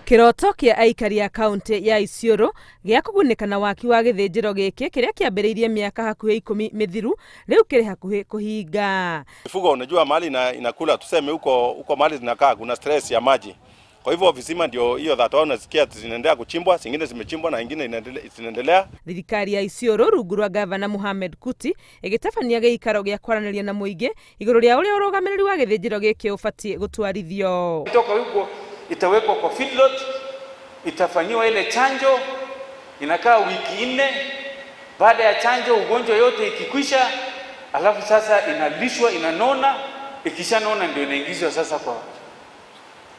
Kĩroto kĩa aikari a kaunti ya Isiolo gĩa kũgunĩka na waki wa gĩthĩnjĩro gĩkĩ kĩrĩa kĩambĩrĩirie mĩaka hakuhĩ 10 mĩthiru rĩu kĩrĩ hakuhĩ kũhinga. Mifugo unajua mahali inakula, tuseme huko huko mahali zinakaa kuna stress ya maji. Kwa hivyo visima ndio hiyo that unasikia zinaendelea kuchimbwa, zingine zimechimbwa na ingine zinaendelea. Thirikari ya Isiolo rungu rwa gavana Mohamed Kuti ĩgĩtabania gĩikaro gĩa kwaranĩria na mũingĩ igũrũ rĩa ũrĩa ũrũgamĩrĩri wa gĩthĩnjĩro gĩkĩ ũbatiĩ gũtwarithio. Kutoka huko itawekwa kwa feedlot, itafanyiwa ile chanjo, inakaa wiki 4. Baada ya chanjo ugonjwa yote ikikwisha, alafu sasa inalishwa, inanona, ikishanona ndio inaingizwa sasa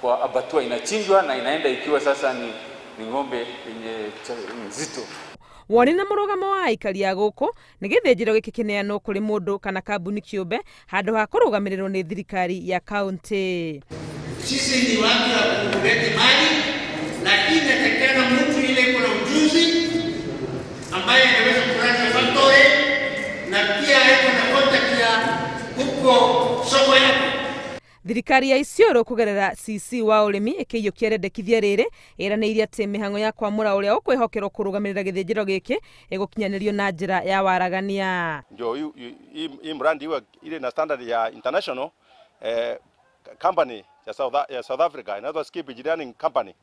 kwa abatua, inachinjwa na inaenda ikiwa sasa ni ng'ombe yenye nzito. Woni na mũrũgamo wa aikari a gũkũ nĩ gĩthĩnjĩro gĩkĩ kĩneanwo kũrĩ mũndũ kana kambuni kĩũmbe handũ ha kũrũgamĩrĩrwo nĩ thirikari ya kaunti. Sisi ni watu wa kuleta mali, lakini natakana mtu ile kuna ujuzi ambaye anaweza kurani factory na pia yuko na contact ya huko soko yako. Thirikari ya Isiolo kũgerera CC wa ũrĩmi ĩkĩiyũkia rĩendekithia rĩrĩ ĩranĩirie atĩ mĩhang'o ya kwamũra ũrĩa ũkwĩhokerwo kũrũgamĩrĩra gĩthĩnjĩro gĩkĩ ĩgũkinyanĩrio na njĩra ya waragania. Ndio hii mradi iwe ile na standard ya international company ya South Africa inaitwa Skip Engineering Company.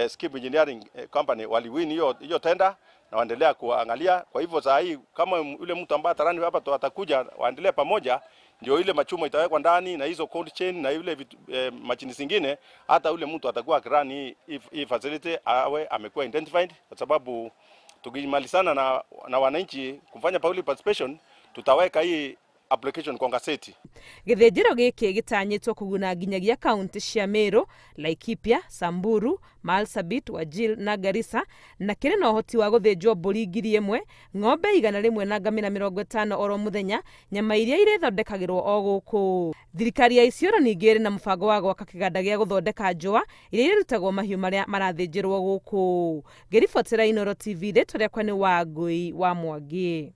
Skip Engineering Company waliwin hiyo tender na waendelea kuangalia. Kwa hivyo saa hii kama yule mtu ambaye atarani hapa atakuja, waendelee pamoja, ndio ile machuma itawekwa ndani na hizo cold chain na ile machini zingine, hata yule mtu atakuwa akirani hii facility awe amekuwa identified, kwa sababu tukimalizana na wananchi kufanya public participation tutaweka hii application kwa gazeti. Gĩthĩnjĩro gĩkĩ gĩtanyĩtwo kũguna nginyagia kaunti cia Meru, Laikipia, Samburu, Marsabit, Wajir na Garissa, na kĩrĩ na ũhoti wa gũthĩnjwo mbũri 1,000, ng'ombe 100 na ngamĩra 50 oro mũthenya, nyama iria irĩthondekagĩrwo o gũkũ. Thirikari ya Isiolo ningĩ ĩrĩ na mũbango wa gwaka kĩganda gĩa gũthondeka njũa iria irutagwo mahiũ marĩa marathĩnjĩrwo gũkũ. Ngĩribotera Inooro TV, rĩtwa rĩakwa nĩ Wangũi wa Mwangi.